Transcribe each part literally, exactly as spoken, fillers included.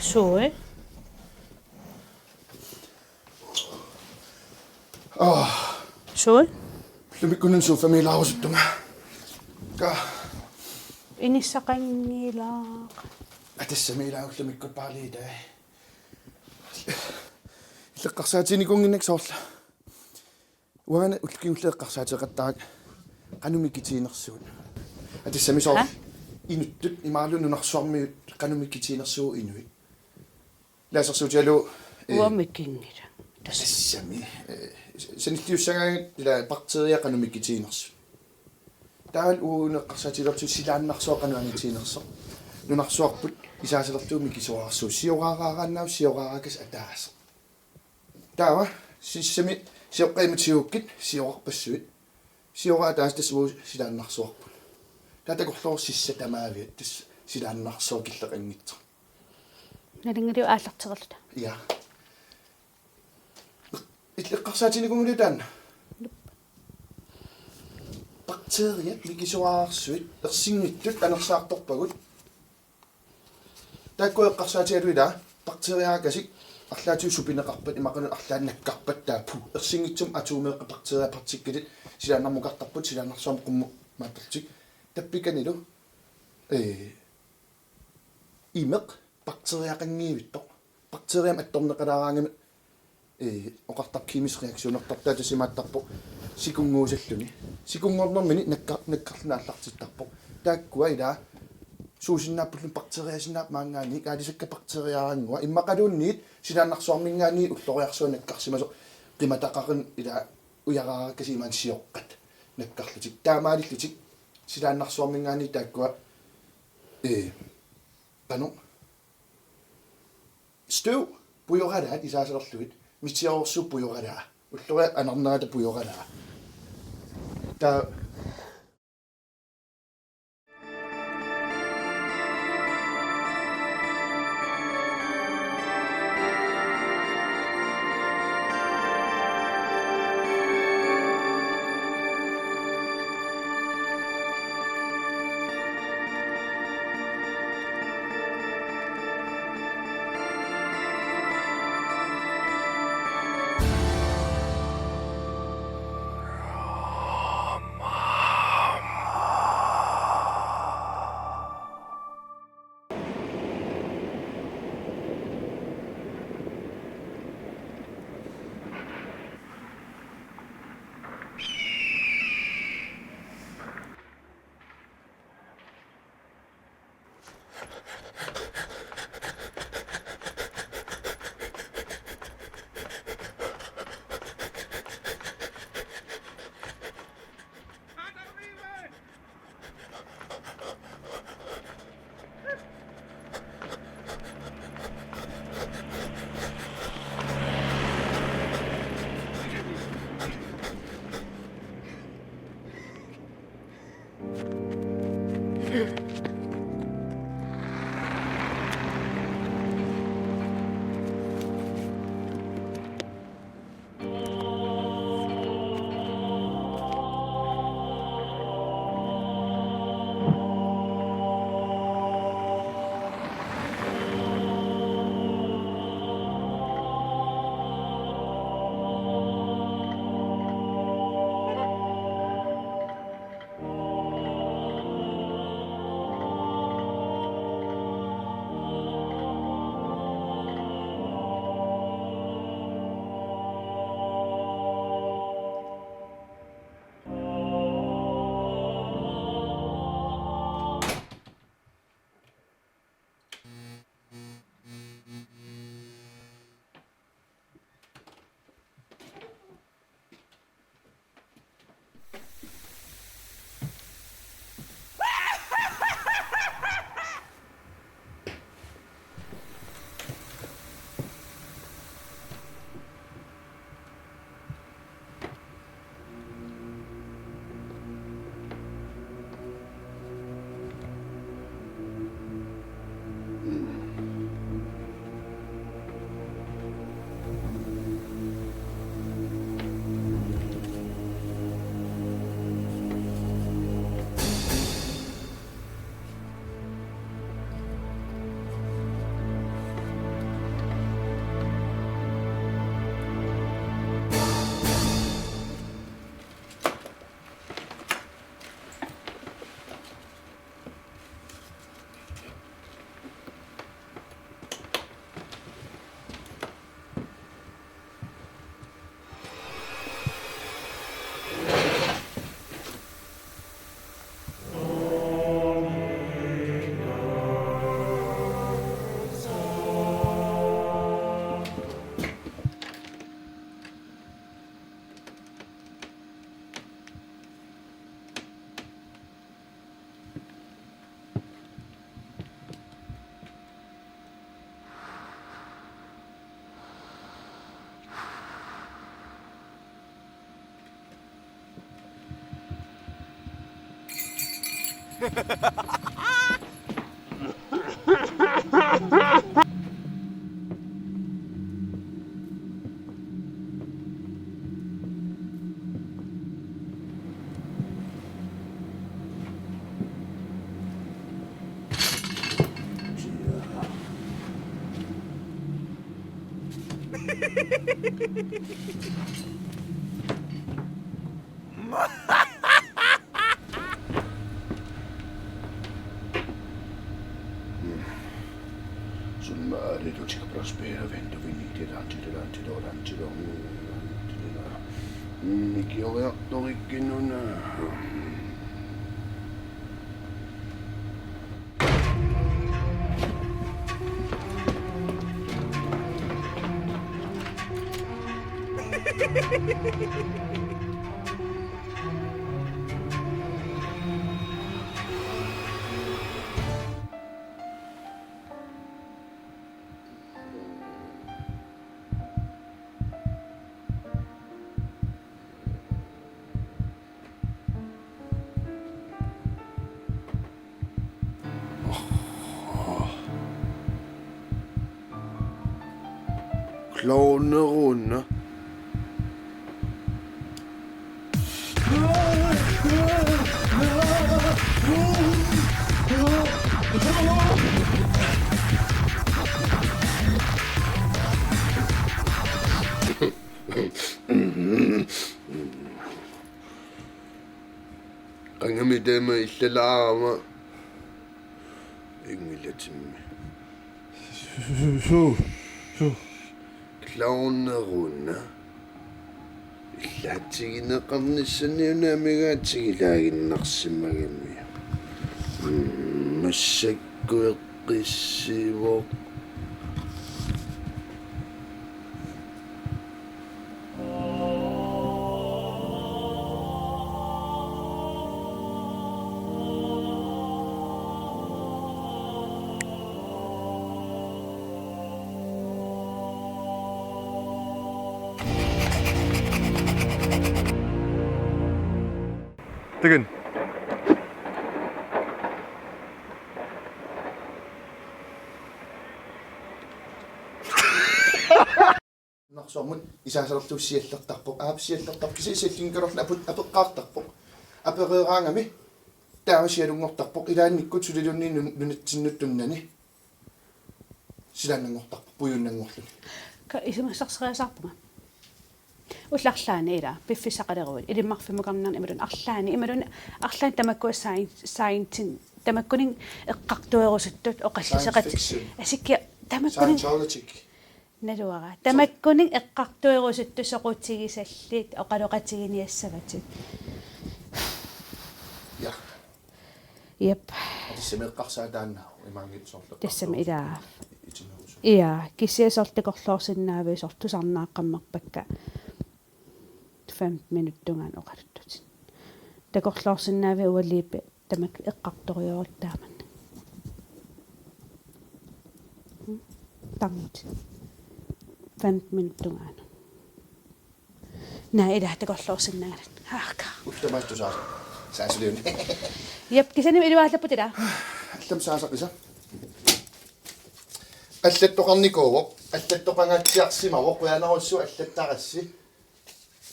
Sui. Sui. Ullumikkut una sofamiilaarusuttunga. Ka. Inissaqanngilaaq. Atassamiilaaq ullumikkut paaliitai. Ilaqarsaatiginikuunnginnakku soorlu. Uanga ullup kingullermi eqqarsaateqattaaq qanoq mikitiinersugut. Atassami soorlu. Ha? Inuttut imaluunniit nunarsuarmiut qanoq mikitiinersugut inuit. Ilaasersuutigalugu, eh, uanga mikinngilanga. Tassa. Tassami, eh, sanilliussagaangat ila bakteria qanoq mikitiinersut. Taavalu uagut eqqarsaatigilerput silaannarsuaq qanoq angitiinersoq. Nunarsuarput isaasalerlugu mikisuararsuuvoq, sioraaraaraannaavoq, sioraaraakasik ataaseq. Taava sissami sioqqaat ima tigukkit siorarpassuit. Sioraat ataaseq, tassa uagut silaannarsuarput. Taava takorloorpoq sissat tamaaviat, tassa silaannarsuaq killeqanngitsoq. Nalunngilarput aallartereerluta. Ja. Illit eqqarsaatiginikuunngilatit taanna? Bakteriat mikisuararsuit ersinngitsut anersaartorpagut. Taakku eqqarsaatigalugu ila bakteriaakasik arlaatigut supineqarpat, imaqalu arlaannik nakkarpat, taava puu. Ersinngitsumik atomeeqqat bakteriapartikkelit silaannarmukartarput, silaannarsuarmut qummut maattarlutik. Tappikanilu, ee, imeq bakteriaqanngivittoq. Bakteriamik attorneqalaaraangami, ee, oqartarpoq kemisk reaktionertarpoq, taava tassa imaattarpoq sikunnguusalluni. Sikunngornermini nakkar-, nakkarluni aallartittarpoq. Taakkua ila suusinnaappullu bakteriasinnaapput maanngaanniit, aalisakkat bakteriaaraannguaq, immaqaluunniit silaannarsuarminngaanniit ulloriarsuaq nakkarsimasoq qimataqarin ila ujaraarakkasik imaluunniit sioqqat nakkarlutik. Taamaalillutik silaannarsuarminngaanniit taakkua, ee, qanoq. Støv pujoralaat isaasalerlugit, mitiaroorsuup pujoralaa. Ulloriaq anarnerata pujoralaa. Taava Summa aridutik prospera vento viniti lanti lanti lanti Mikioriartorikkinuna. Klovnerunde. Qangami taama illalaarama. Inngilatimmi. Su, su, su. Klovnerunde. Illaatsigineqarnissannut una amigaatsigilaaginnarsimagami. Mm, massakkut eqqissivoq. Takan. Narsuarmut isaasalerlugu siallertarpoq, aap siallertarpoq, kisianni siallinngikkallorlu apu-, apeqqaartarpoq. Apereeraangami taama sialunngortarpoq, ilaannikkut suliluunniit nun-, nunatsinnut tunnani. Silaannanngortarpoq, pujunnanngorluni. Ka isumassarseriasaarpunga. Ullut arlaanni ila, piffissaqaleruit, ilimmarfimmukarniarneq imaluunniit arlaanni, imaluunniit arlaanni tamakkua sign-, science-in, tamakkuninnga eqqartuerusuttut, oqalliseqat-, science fiction. Asikkia, tamakkuninnga Scientology. Naluara. Tamakkununnga eqqartuerusuttut soqutigisallit oqaloqatiginiassavatit. Ja. Jep. Tassami eqqarsaat taanna imaanngitsoorlu. Tassami ilaa. Itinuusu. Ja, kisianni soorlu takorloorsinnaaviit soorlu tusarnaaqqammerpakka femten minutsit tungaanut oqaluttutit. Takorloorsinnaaviit ualiipi tamakku eqqartorujussuuvoq taamannak. Tarnut. Femten minutsit tungaanut. Naa, ila takorloorsinnaagaluarlutit. Aaka. Ullamaattusaa. Saasuliun. Jep, kisianni iluaallapput ila. Allam saasaqisa. Allattoqarnikuuvoq. Allattoqangaatsiarsimavoq. Qujanarsuaq allattarassi.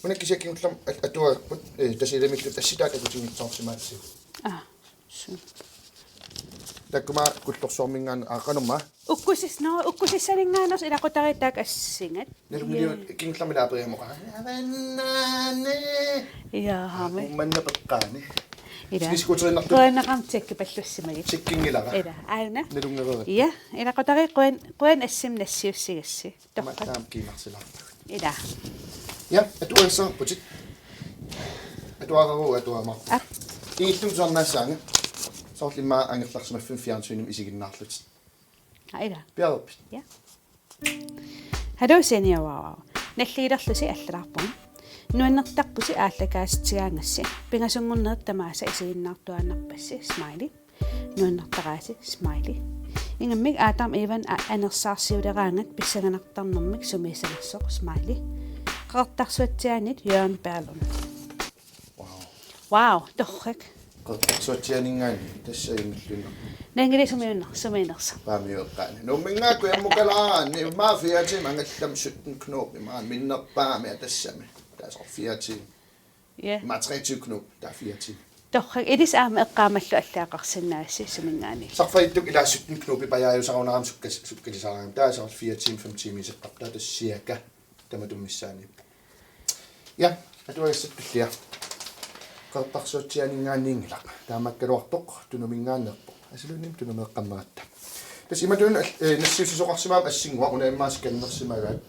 Una kisianni kingullermik at-, atuarput, eh, Tasiilamillu assitaat takutinngitsoorsimaatsigut. Aa, suu. Takkuma Kullorsuarminngaanneersoq aa qanormaa. Ukkusis-, nå, ukkusissaninngaanneersoq ilaqutariit taakku assingat. Nalunngiliuk kingullermik aperigamuka. Avannaani. Jaa, haami. Ummanna peqqaani. Ila. Snescooterinnartut. Qujanaqaaq tjekkipallassimagit. Tjekkinngilara. Ila, aana. Nalunngereerput. Ja, ilaqutariit qujan-, qujanaq assimi nassiussigassi. Torrak. Aamma taama kiimarsilaarpagut. Ila. Ja, atuagassaarputit. Atuagaruu atuaamaarput. Aap. Illuusannaassaanga. Soorlu immaqa angerlarsimaffimmik fjernsynimi isiginnaarlutit. Aa, ila. Piareerpit? Ja. Hallo, Senior Wow Wow. Nalligilerlusi allalaarpunga. Nuannertarpusi aallakaatitsigaangassi. Pingasunngornerit tamaasa isiginnaartuaannarpassi. Smiley. Nuannertaraasi, smiley. Ingammik Adam Ivan a-, anersaarsiuleraangat pissanganartarnermik sumiissanersoq, smiley. Qaqortarsuatsiaanit Jørgen Berlund. Wow. Wow, torrak. Suatsianinngaanniit tassa ajunngilluinnarpoq. Naanngili sumiunner-, sumiinnersoq. Paamiueqqaani. Nuumminngaanniit ammukalaaraanni immaqa fire timer angallamik sytten knob immaqa minnerpaamik tassami. Taava soorlu fire timer. Ja. Immaqa treogtyve knob, taava fire timer. Torrak, ilissi aamma eqqaamallugu allaqqaarsinnaassi suminngaanniit. Sarfaqarfittut ilaa sytten knobit pajaajusarunarami sukkas-, sukkalisarami. Taava soorlu fire timer, fem timer iseqqartoq taava tassa cirka. Tamatuma missaaniippoq. Ja, atuagassat tullia. Qeqertarsuatsiaaninngaanniinngilaq. Taamaakkaluartoq Tunuminngaanneerpoq. Asaluunniit Tunumeeqqammerata. Tassa imatut al-, eh, nassiussisoqarsimagama assinnguaq una immaqa scannersimagaat.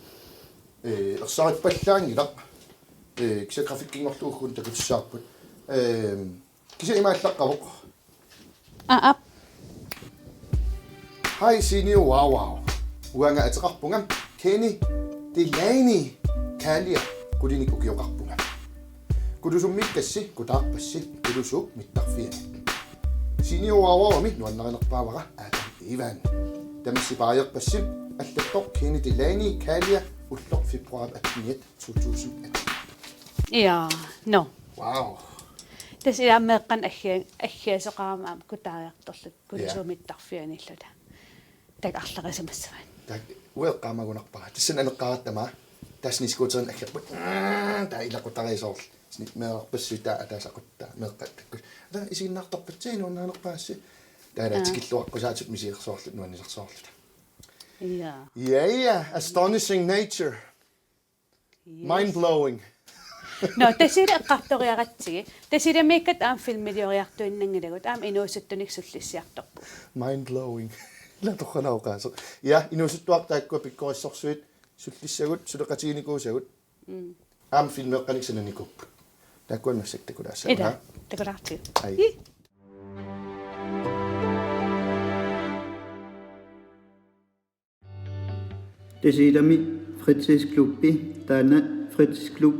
Eh, ersaarippallaanngilaq. Eh, kisianni grafikkinngorlugu uagut takutissavarput. Eh, kisianni ima allaqqavoq. Aap. Hi, Senior Wow Wow. Uanga ateqarpunga Kenny Delaney Kalia, qulinik ukioqarpunga. Kulusummiikkassi, kutaarpassi, Kulusuup mittarfiani. Senior Wow Wowimi nuannarinerpaavara Adam Ivan. Tamassi paajerpassi allattoq Kenny Delaney Kalia ulloq februar atteniat to tusind atten. Ja, nå. Wow. Tassa ilaa meeqqanik aggia-, aggiasoqarama aamma kutaariartorluta, ja, Kulusuup mittarfianiilluta. Takuuk arlerisimassavaat. Taava uanga eqqaamagunarpara. Tassani aneqqaaratta aamma. Taava snescooterinik aggerput. Taava ilaqutariit soorlu. Sne-, meerarpassuit taava ataaseq aquttaa. Meeqqat takkut. Taava isiginnaartarpassi nuannarinerpaassi. Taava, aa, tikilluaqqusaatut misigersoorluta nuannisarsoorluta. Ja. Ja, ja. Astonishing nature. Yes. Mind blowing. Nå, Tasiilaq eqqartoriaratsigit. Tasiilamiikkatta aamma filmilioriartuinnanngilagut, aamma inuusuttunik sullissiartorpugut. Mind blowing. Ilaa torralaaqqaasoq. Ja, inuusuttuartut taakkua pikkorissorsuit sullissagut, suleqatiginikuusagut. Mm. Aamma filmeeqqanik sananikuupput. Taakkualu massakkut takulaassaaq. Ilaa, takulaartigu. Ai. Ii. Tasiilami fritidsklubbi, taanna fritidsklub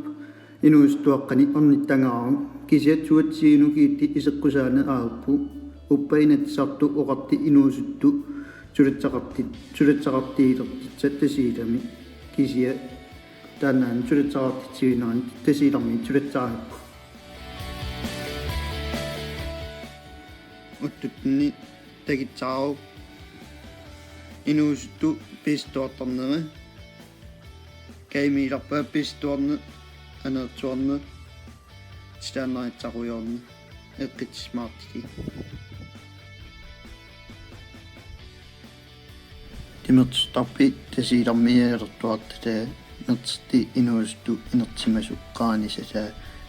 inuusuttuaqqani ornittagaavoq, kisianni suatsiginut kiitti iseqqusaaneq aapput, uppa Inatsisartut Oqartut inuusuttut suleqaqarti-, suleqaqartiilertitsisut Tasiilami, kisianni taannaana suleqaqartitsinerani Tasiilarmiut suleqareerput. Uttuttunni takissavarput inuusuttut pistoortarneri. Kajumiilerpaat pistoorneq, aneersuarneq, tilaannarissarujoorneq, eqqissimaartillugit. Timersortarfik Tasiilarmiit alertuartut, timersortitut inuusuttut inersimasut qaanisataa,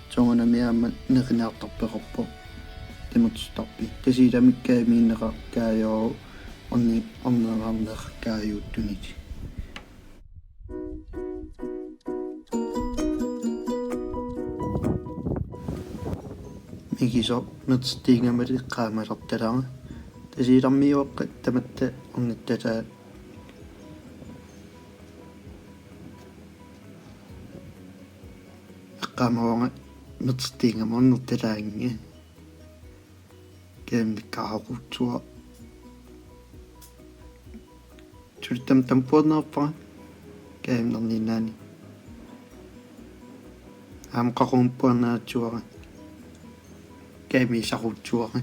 soorunami aamma neriartortarpoq. Timersortarfik Tasiilamik kajumiinneqartariaqarpoq, orni-, ornigarneq kajuuttunit. Mikisoq timersortiigamali eqqaamalertaraa. Tasiilarmiuaqqat tamatta ornittalaat. Eqqaamavunga timersortiigama ornittalaannga. Kajumiikkaarutsuaq. Sulittama tampuernerpara kajumiinnerniinnaani. Aamma qaqugumut puarneratsuara. Kajumiisarutsuara.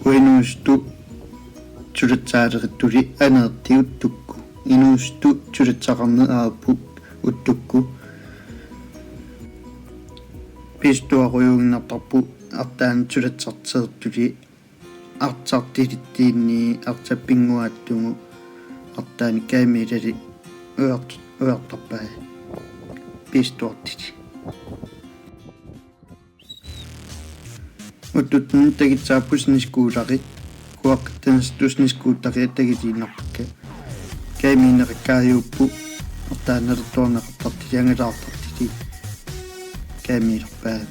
Uanga inuusuttut suleqaaleqittulik aneertiuttukku. Inuusuttut suleqaqarneq aapput uttukku. Pistooriuinnartarpoq artaanut suleqarteertulik artartilittiinni artap pinnguaattugu artaani kajumiilali uert-, uertarpai. Pistoortilik. Uttuttunni takissavarput snescooteri. Kuaqqat tansitut snescooterit takitiinnarpakka. Kajumiinneqartariaqarpoq. Artaanut alertuarneqartartillugit angalaartartillugit. Kajumiilerpaat.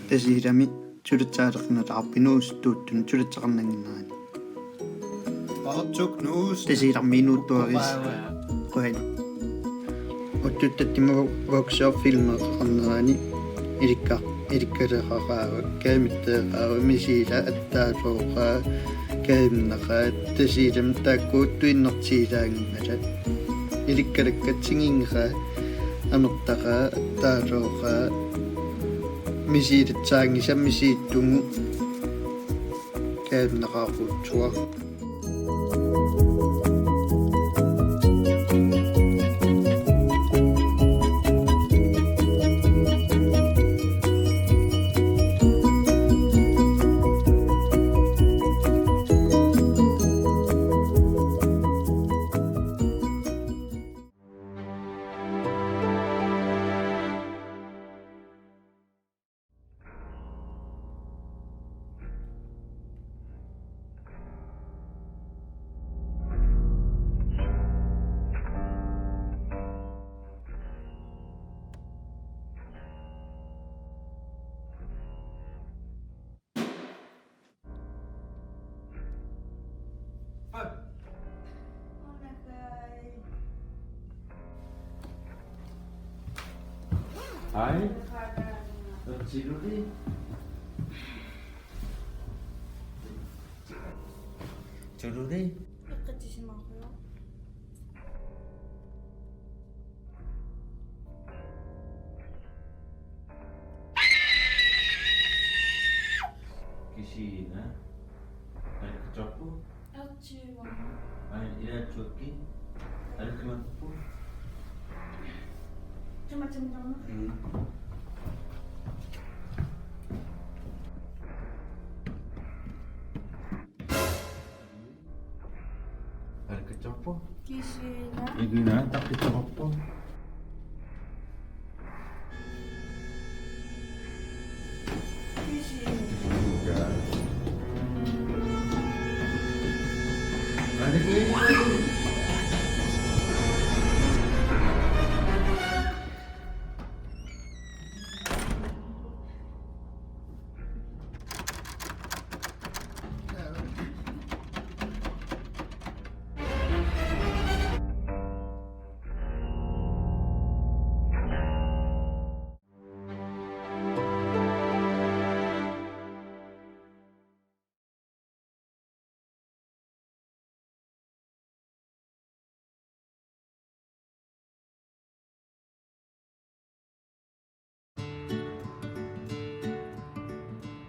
Tasiilami suleqaaleqinalaarpoq inuusuttuuttunut suleqarnannginnerani. Tasiilarmiinnut tuaris. Qujan. Uttuttat timaat vokserfilmeqarnerani ilikka-, ilikkaleqaqaaq, kajumitseqaaq, misilaat attaallooqaat, kajumiinnaqaat, Tasiilami taakku uttuinnartiilaannginnalaat. Ilikkalakkatsinnginneraa, amertaqaat, attaatooqaat, misilissaanngisat misissunnguit kaannaqaaqutsuaq. Hej. Tillykke. Tillykke. Kisianni. Alikkatorpu? Aatsaat. Ai, ilaatsuakki. Alikkatorpu? Tuma, tuma, tuma. Mm. Alikkatorpu? Kisianni. Ikuna taqqittoqarpu. Kisianni. Alikkatorpu.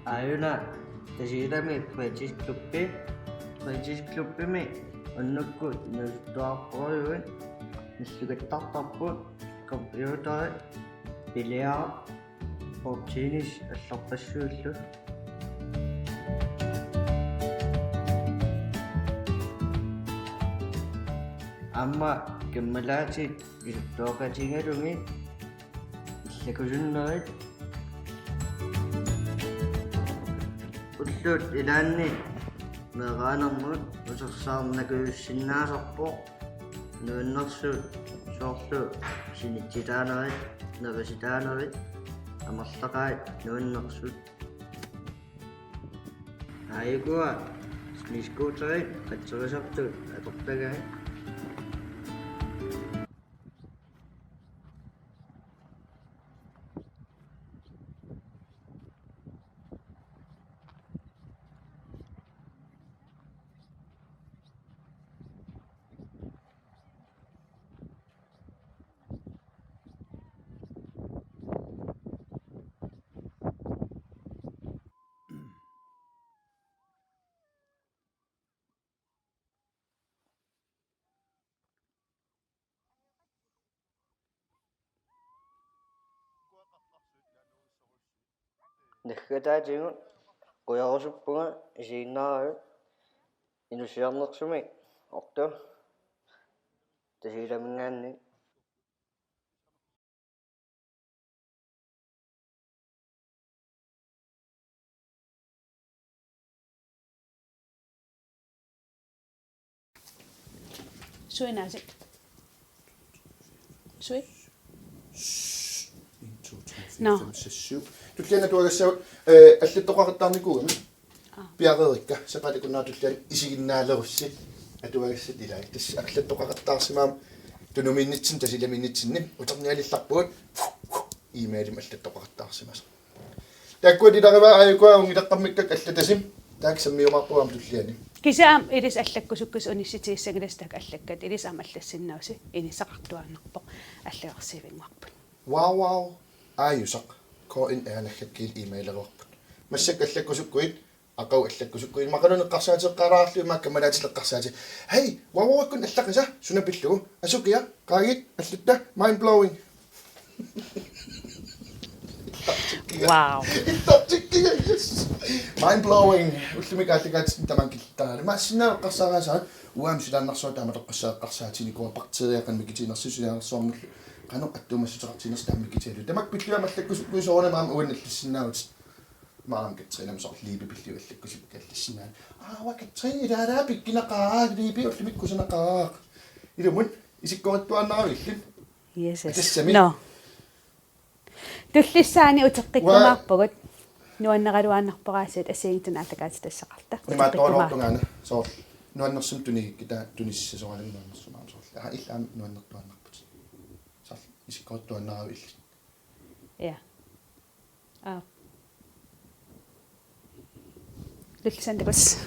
Aajuna Tasiilami fritidsklubbi, fritidsklubbimi unnukkut inuusuttuarporujuit, nallukattartarput, computeri, billiard, bordtennis allorpassuillu. Aamma kammalaatit inuusuttuaqatigalugit illakusunnerit. Ullut ilaanni meeraanermut utersaarnakujussinnaasarpoq nuannersut, soorlu sinitsitaanerit, nerisitaanerit, amerlaqaat nuannersut. Aajukua snescooterit qatserisartut atortagai. Naggataatigut qujarusuppunga isiginnaaravit inuussutissarsiornermik ortu Tasiilaminngaanniit. Suinaasi. Sui. En, to, tre, fire, Nå. Fem, seks, syv. Tulliani atuagassat, eh, allattoqaqattaarnikuugami. Aa. Piareerikka, sapaatip akunnera tulliani isiginnaalerussi atuagassat ilaat. Tassa allattoqaqattaarsimagama tunumiinnitsinni, Tasiilamiinnitsinni, uternialillarpugut, e-mailimut allattoqaqattaarsimasoq. Taakkua ilagivaat aajukua unngilaqqammikkakka allatasik. Taakku sammiumaarput aamma tulliani. Kisianni aamma ilissi allakkusukkussi unissitigissanngilasi taakku allakkat, ilissi aamma allassinnaavusi, inissaqartuaannarpoq, allagarsiivinnguarput. Wow, wow. Aajusaq. K N R naggakkiit e-maileruarput. Massakkut allakkusukkuit, aqagu allakkusukkuit, imaluunniit eqqarsaateqqaalaarlugit, imaakka malaatilleqqarsaatit. Hej, Wow Wow-ikkut allaqisa, suna pillugu? Asukiaq, qaagit, allutta, mind blowing. Wow. Illartikkiga, yes. Mind blowing. Ullumikkut aallakaatitsinni tamaanga killittaralugu. Imaassinnaavoq eqqarsaaraasara, uanga silaannarsuaq taama toqqassaa eqqarsaatinikuuara, bakteeriat qanoq mikitiinersut silaannarsuarmullu. Qanoq attuumassuteqartiginersoq taama mikitigalugu. Tamakku pillugu aamma allakkusukkuit soorunami aamma uannut allassinnaavutit. Maram Katrine aamma soorlu liipi pillugu allakkusukkuit allassinnaavutit. Aava Katrine ilaalaaq pikkunaqaaq, liipi ullumikkut kusanaqaaq. Ilumut isikkoqartuaannaravillit. Yes, yes. Tassami. Nå. Tullissaani uteqqikkumaarpugut. Nuanneraluaannarpoq aasiit assigiinngitsunik aallakaatitassaqarta. Uteqqikkumaarpugut. Imaattoorluartungaana soorlu nuannersumik tunigukku taava tunisissasoralugu nuannersumik aamma soorlu. Aa, illit aamma nuannertuaannarputit. Soorlu isikkoqartuaannaravillit. Ja. Aa. Lullissan takuss.